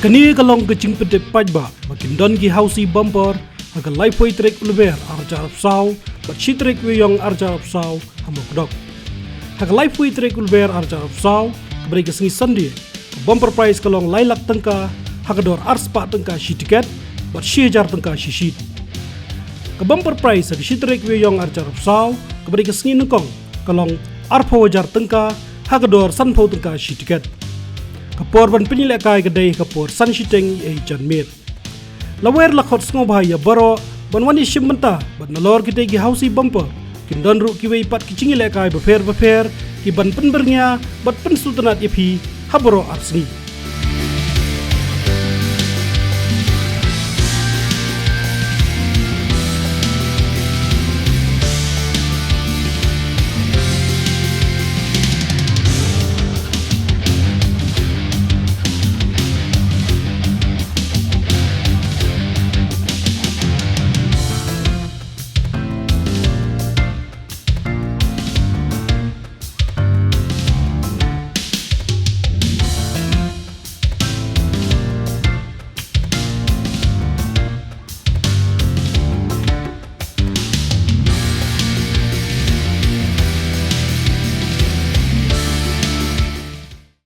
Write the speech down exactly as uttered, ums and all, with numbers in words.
Kane ka long ka jingpyntip paidbah ba kin don ki housie bumper ha ka laiphew tarik u Lber arhajar arphew saw bad shi tarik u Ïaïong arhajar arphew saw ha Mawkdok. Ha ka laiphew tarik u Lber arhajar arphew saw, kaba dei ka sngi Sunday, ka bumper prize ka long lai lak tyngka ha ka dor arspah tyngka shi tiket bad shi hajar tyngka shi sheet. Ka bumper prize ha ka shi tarik u Ïaïong arhajar arphew saw, kaba dei ka sngi nyngkong, ka long arphew hajar tyngka ha ka dor sanphew tyngka shi tiket. Ka por ban pynïalehkai ka dei ha ka por san shiteng ïa i janmiet. La wer la khot sngewbha ïa baroh ban wan ïashim bynta bad nalor kitei ki housie bumper kin don ruh kiwei pat ki jingïalehkai bapher bapher ki ban pynbyrngia bad pynsngewtynnat ïa phi ha baroh ar sngi.